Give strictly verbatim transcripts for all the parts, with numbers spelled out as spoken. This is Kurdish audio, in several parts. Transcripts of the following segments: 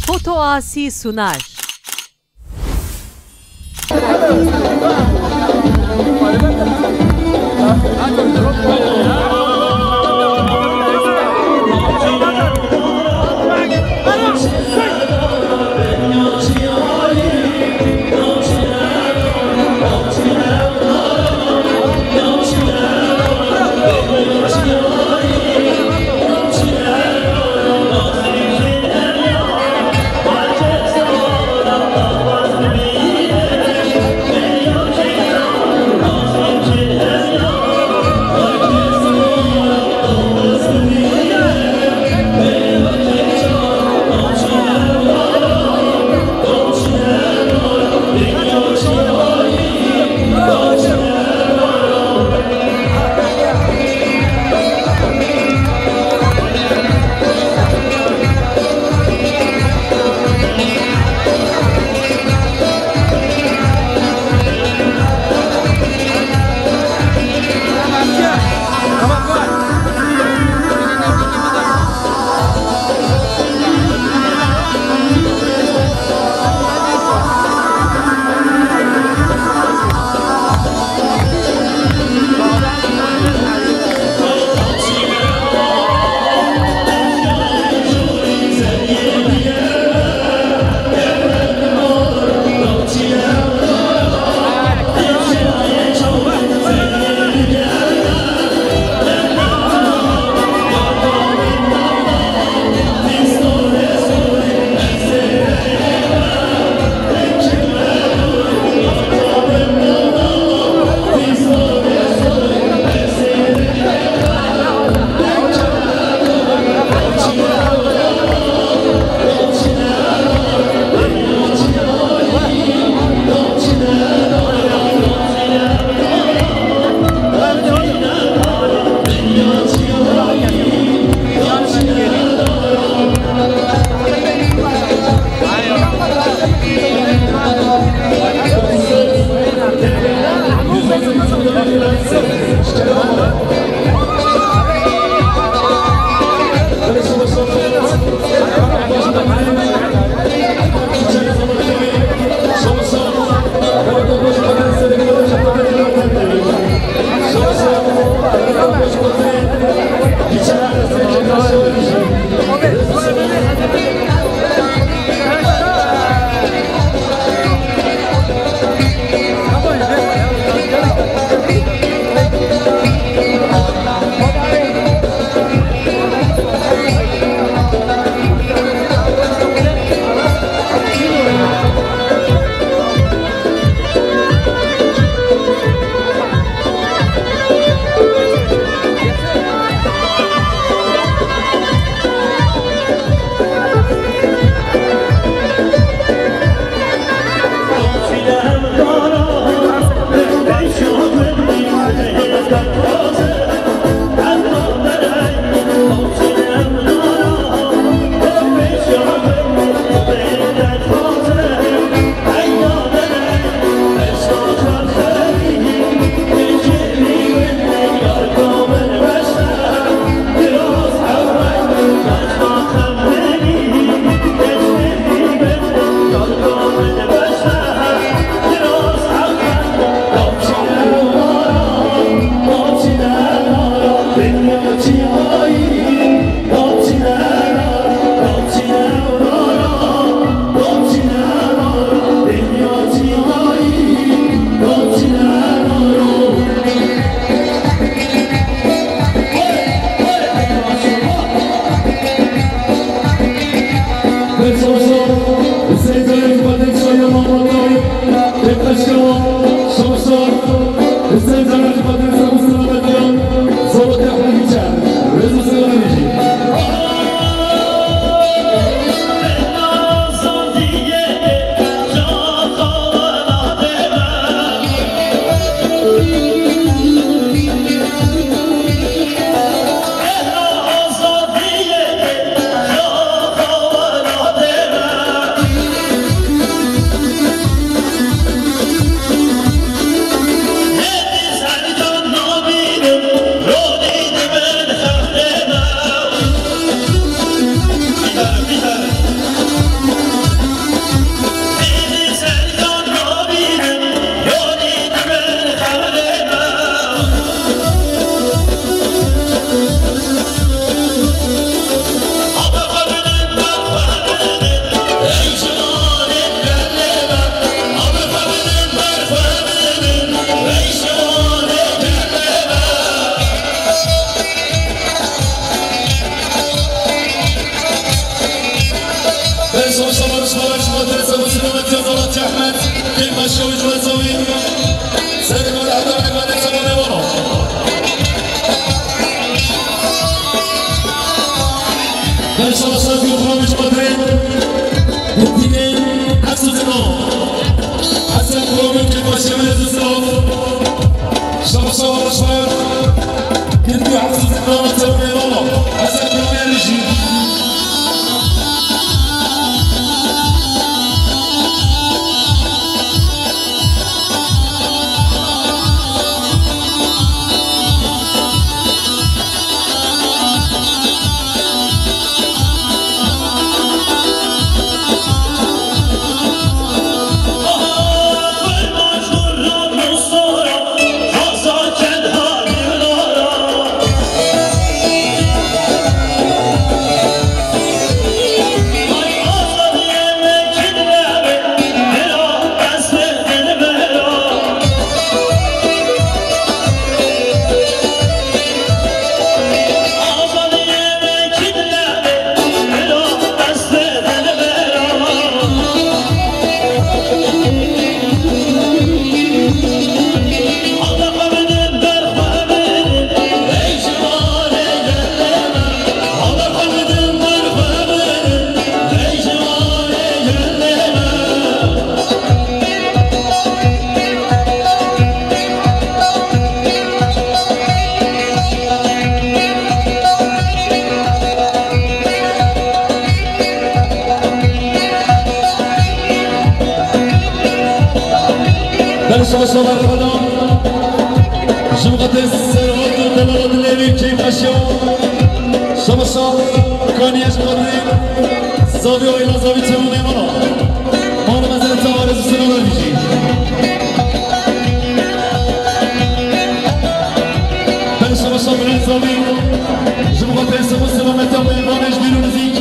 Foto Asi sunar. Şewî ji we zavî. Serê me re heta mêvanê çemû mêvana. Bersa Hasan Gulxan ji Badrê. Yetîmê Hesû Zina. Hesen Gulxan Kêfxweşî me Zû Silav. Şabaş, şabaş, şabaş. Girdi Hesû Zina çemû mêvana. Hesen Gulxan jî. Belê şabaş şabaş Ramadan. Ji bo xatirê serhat û delala dilê wî keyfxweşiya. Şabaş şabaş. Kaniye ji xatirê zavî û êla zavî çemû mêvana. Mala mezin çawa rêz û silav bêjî. Belê şabaş şabaş Bilal Zavî. Ji bo xatirê siha û selametiya mêvanê ji dûr û nizîk.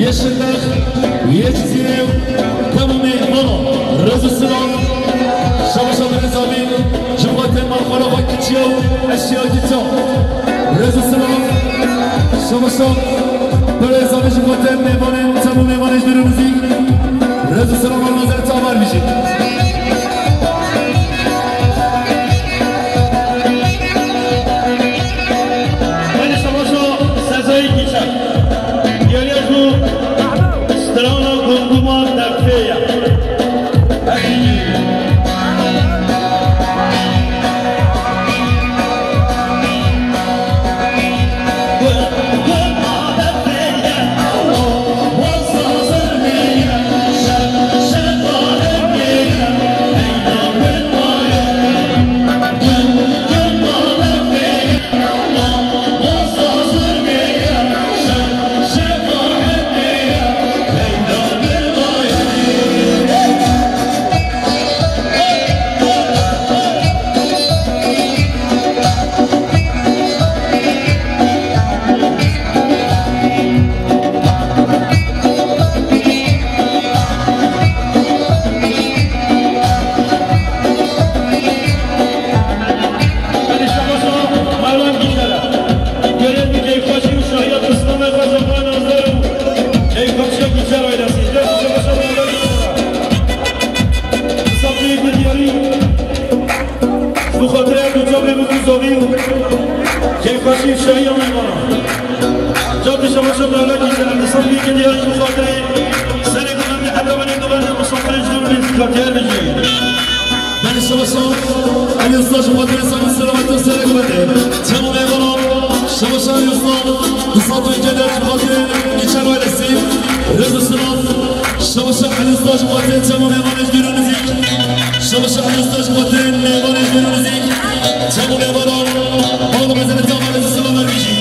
Yê Şindex, yê Cizîrê û temamê mala. Rêz û silav. Şabaş şabaş Bilal Zavî. Ji bo xatirê malxwara xwe kiçiya û eşya kiça. Rêz û silav. Şabaş şabaş. Belê Zavî ji bo xatirê mêvanê, temamê mêvanê ji dûr û nizîk. Rêz û silav, mala mezin çawa bêjî. Belê şabaş şabaş Sezayê Kîçer. Geriya ji bo strana Gunduma Defê ye. Belê şabaş şabaş Merwan Gîşera. Gelên bi keyfxweşî û şahiya pismamê xwe ji xwe nazar û keyfxweşiya Gîşer ailesî. Gelên bi şabaş şabaş Merwan Gîşera. Misafirê bi diyarî. Ji bo xatirê her du çavê min ku zavî û keyfxweşî û şahiya mêvana. Cad şabaş şabaş Merwan Gîşera. Misafirê bi diyarî ji bo xatirê serê guvenê, heta binê guvenê, misafirê ji dûr û nizîk hatiye bêjî. Belê şabaş şabaş. Elî Usta ji bo xatirê sağlık selamet û serê guvenê. Çemû mêvana. Şabaş Elî Usta. Du sed û yek ji bo xatirê Gîçer ailesî. Rêz û silav. Şabaş Elî Usta ji bo xatirê çemû mêvanê ji dûr û nizîk. Şabaş Elî Usta ji bo xatirê mêvanê ji dûr û nizîk. Çemû mêvana. Mala mezin çawa rêz û silav bêjî.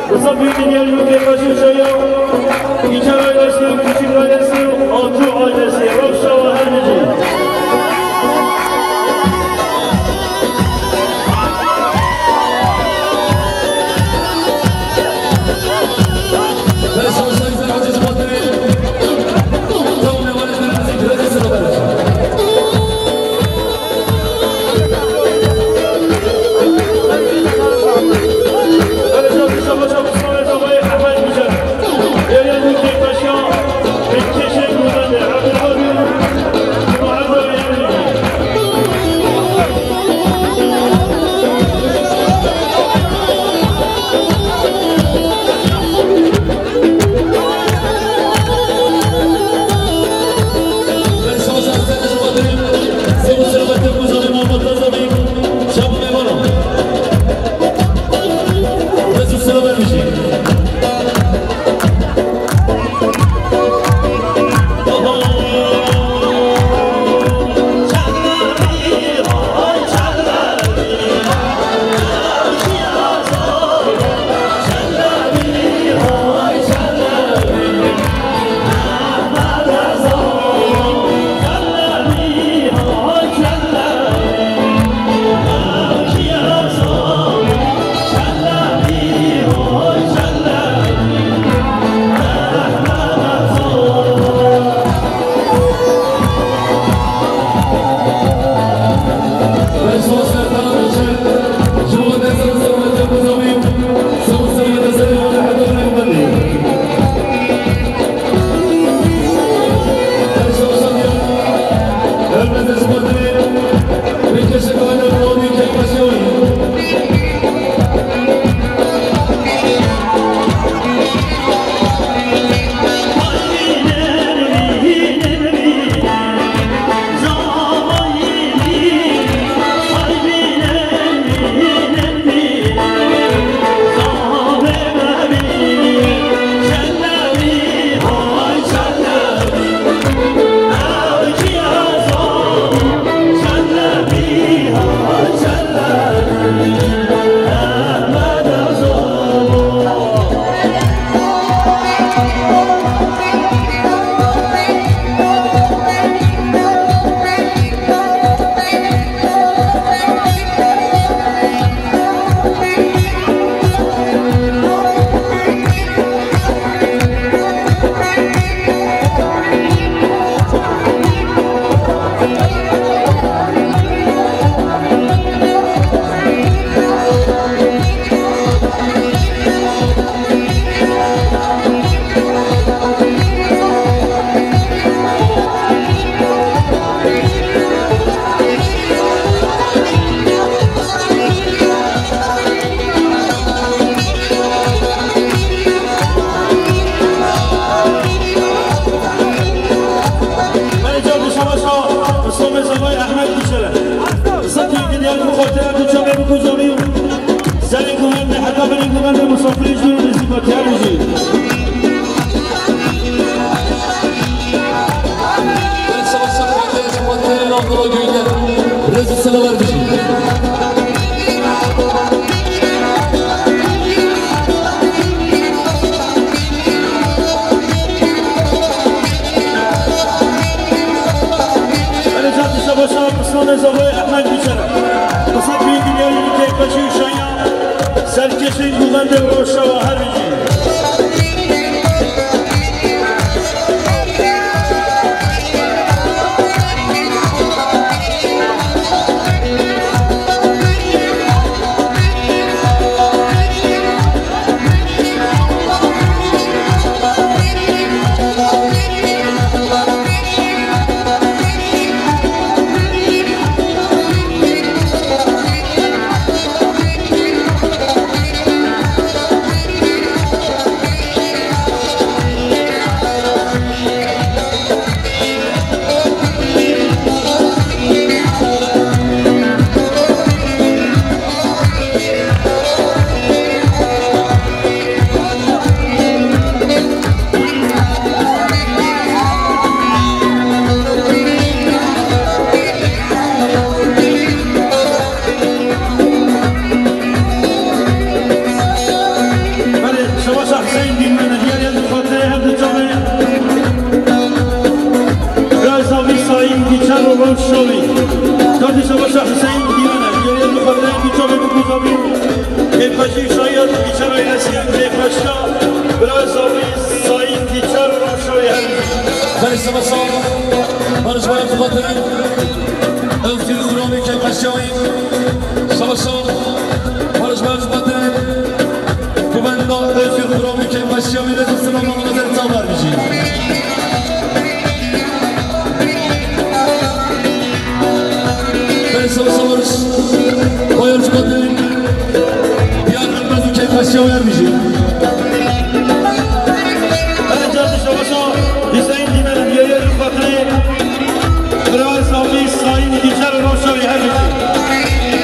Kısa bir diğer yurt yaklaşık sayı. İlker ailesi, küçük ailesi, Altuğ ailesi, Rokşa ve Hermeci. Rêz û silav wer bijî. Belê, can dişe başa, pislanê zavayê Ehmed Biçer. Qisek bî dinyayê keyfeşî û şanya. Serkêşên Govendê Rojava her bijî. Belê, şebaşa Hüseyin Dîmene, diyar yê xatirê her du çavê. Biraz da bir sayın geçer o Roşovi. Kardeş şebaşa Hüseyin Dîmene, diyar yê xatirê her du çavê bu kuzavi. Keyfeşî şayet geçer ailesi, keyfeşka. Biraz da bir sayın geçer o Roşovi her. Belê, şebaşa, barış bayat xatirê. Özgür Xurami keyfeşka. Şebaşa, barış bayat xatirê. Govenda Özgür Xurami keyfeşka, rêz û silav wer bijî. Belê, şebaşa, barış bayat xatirê. Diyar Elmez û keyfeşka wer bijî. Belê, can dişe başa, Hüseyin Dîmene, diyar yê xatirê. Biraz da bir sayın geçer o Roşovi her bijî.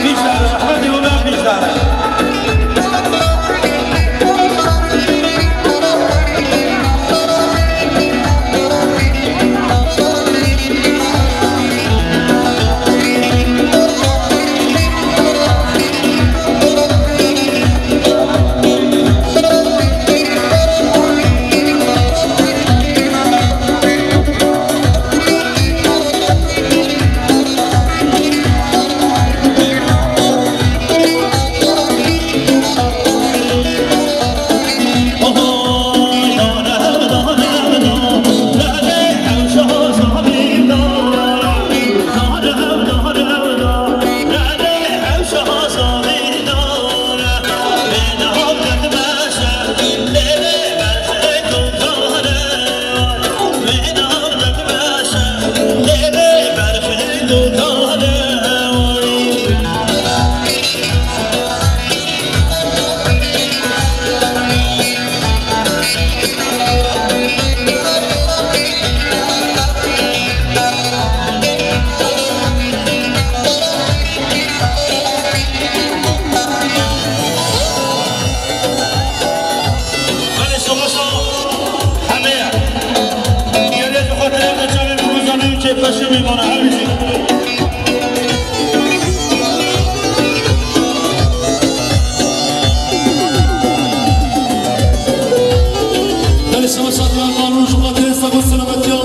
Biçare, Ehmedê Omer biçare. Belê, şebaşa hemê ye. Gelê xatirê de çavê biguzanê û kêfeşê mêvana her bijî. Belê, şebaşa, Allah'ın ruhu xatirê sağ ol, selametiya.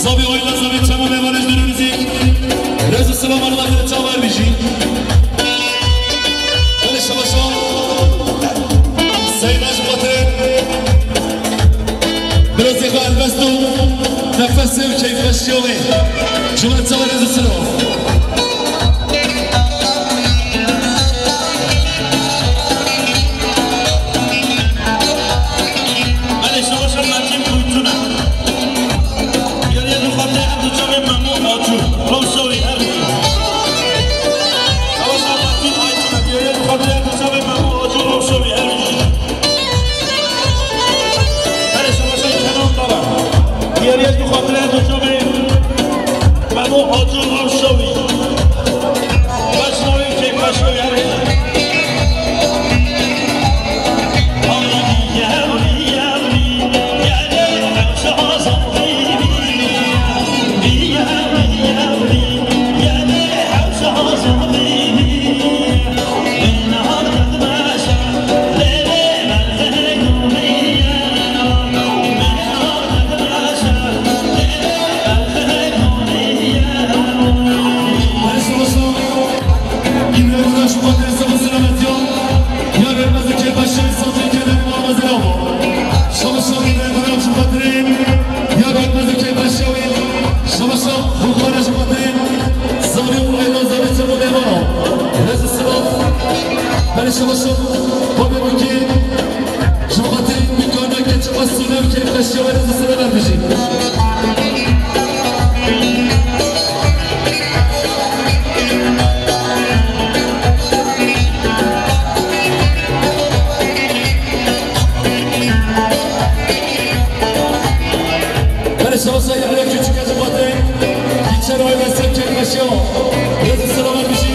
Zavê oyla, zavê çema mêvanê ji dûr û nizîk. Rêz û silav wer bijî. Belê, şebaşa. Seyda ji xatirê. Birozê xwe helbest û nefesê û keyfeşiya wê. Ji wer çawa rêz û silav. Belê, şebaşa Mertîn Kuytuna. Gelê xatirê her du çavê Memo Acur. Rewşa wî her bijî. Şebaşa Mertîn Aytuna. Gelê xatirê her du çavê Memo Acur. Rewşa wî her bijî. Belê, şebaşa Kenan Talan. Gelê xatirê her du çavê Memo Acur, rewşa wî. Rewşa wî, keyfeşiya wî her bijî. Buxara ji xatirê zarê û êla zarê çem û nêva. Rêz û silav. Berê şebaşo. Babê Mukî. Ji xatirê dukana keçiqa sîne û kêfxweşiya we rêz û silav erbijî. Berê şebaşo Yahya Küçük Ecibadê. Gîçer ailesi kêfxweşiya. Rêz û silav erbijî.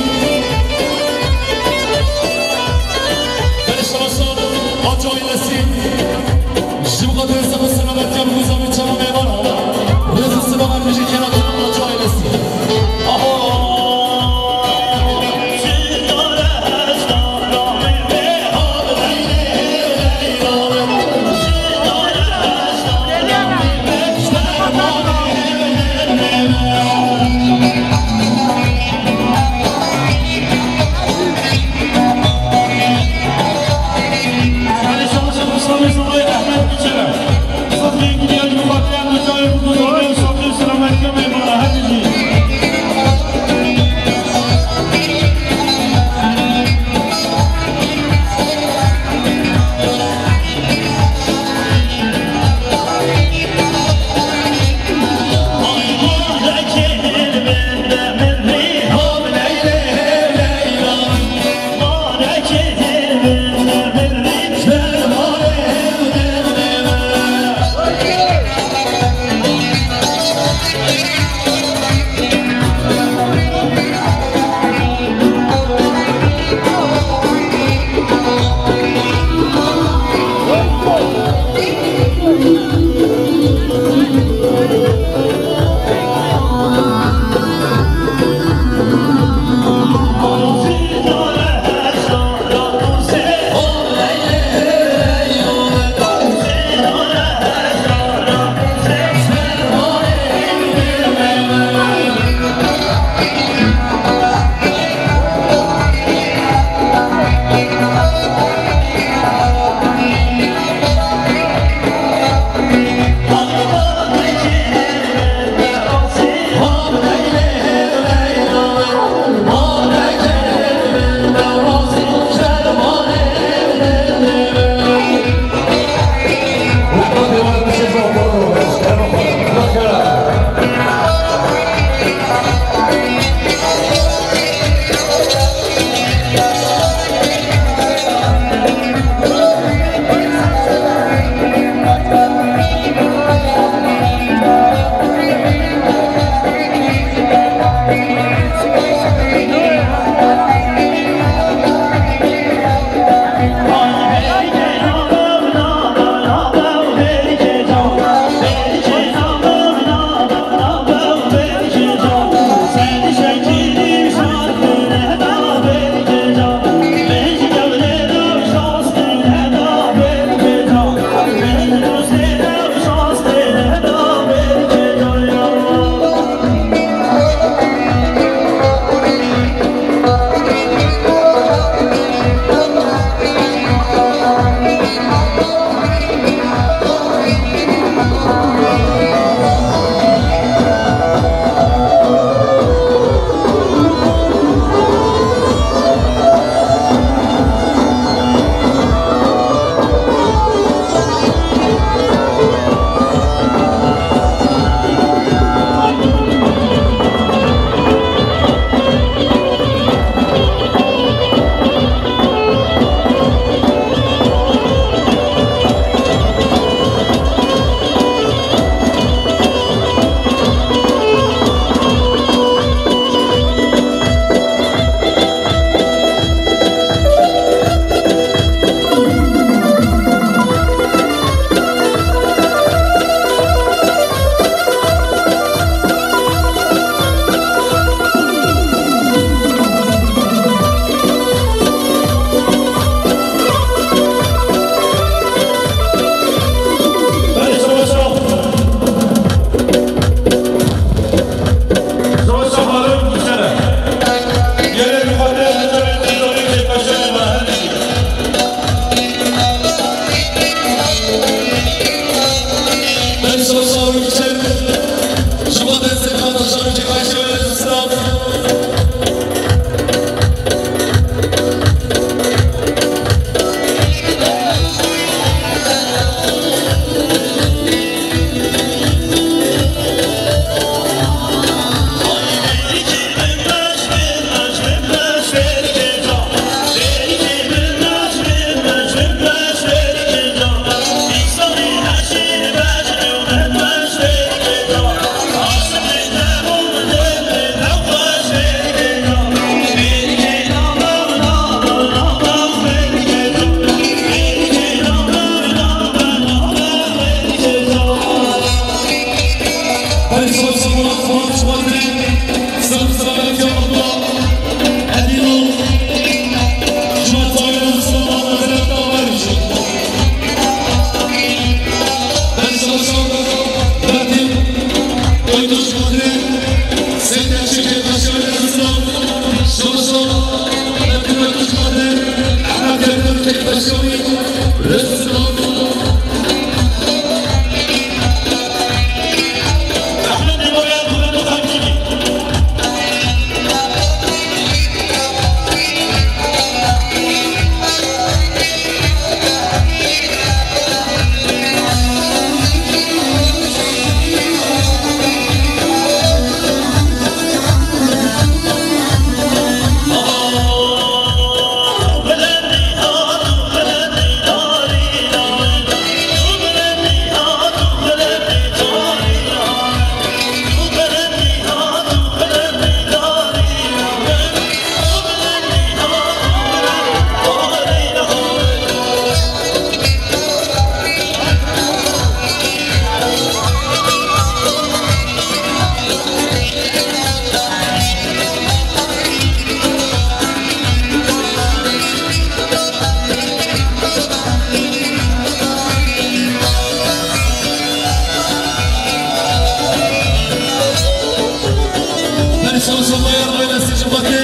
Berî şewşemaya ailesî ji xwe tê.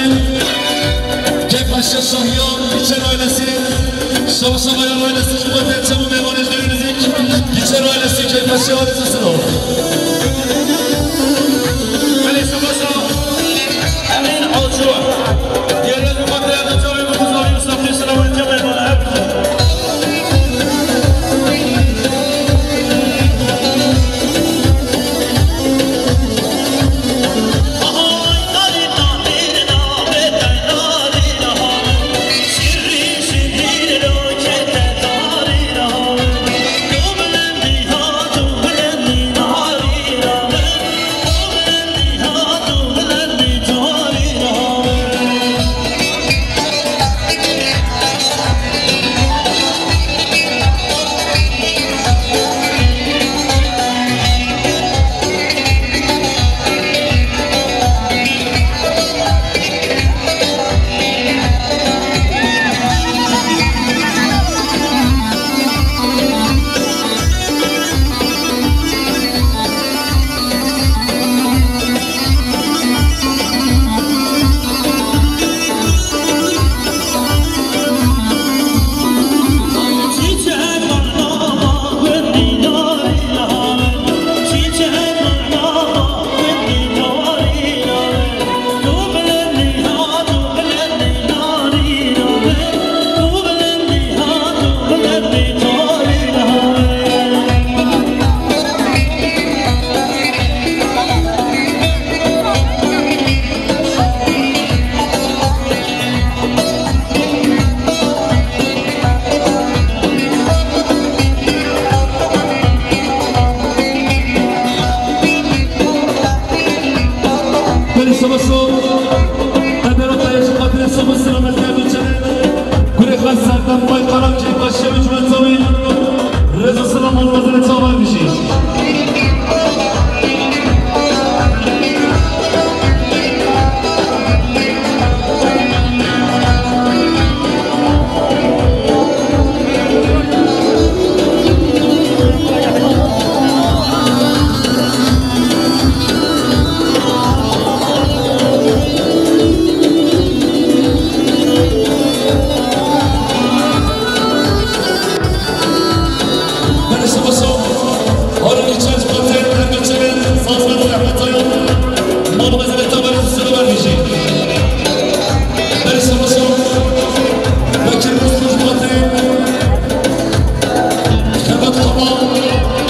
Keyfeşe Şahiyan, Biçer ailesî. Şewşemaya ailesî ji xwe tê. Çemû mêvanê ji nêrî nizîk. Biçer ailesî, Keyfeşe ailesî silo. Belê şewşe. Emîn Alço. Yerel û xatirê çavê min dizanî û sextî selamet ya mêvan her bijî. Belê şebaşo, qedera te ji xatirê şebaş selamet kerd û çene. Gurê xwe Serdar Baykaran Keyfeşe û Cumhuriyet Sawî. Rêz û selam û wezirê çavan bijî. Mezele tabarê sırı var diyecek. Beri savaşa. Bekir Mesut Batı. Xebat Kaba.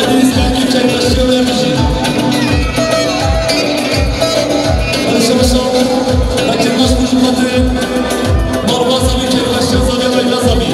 Ediniz belki çekleşiyor diyecek. Beri savaşa. Bekir Mesut Batı. Marvaza bir kere başlıyor. Zaten Ayla Zabi.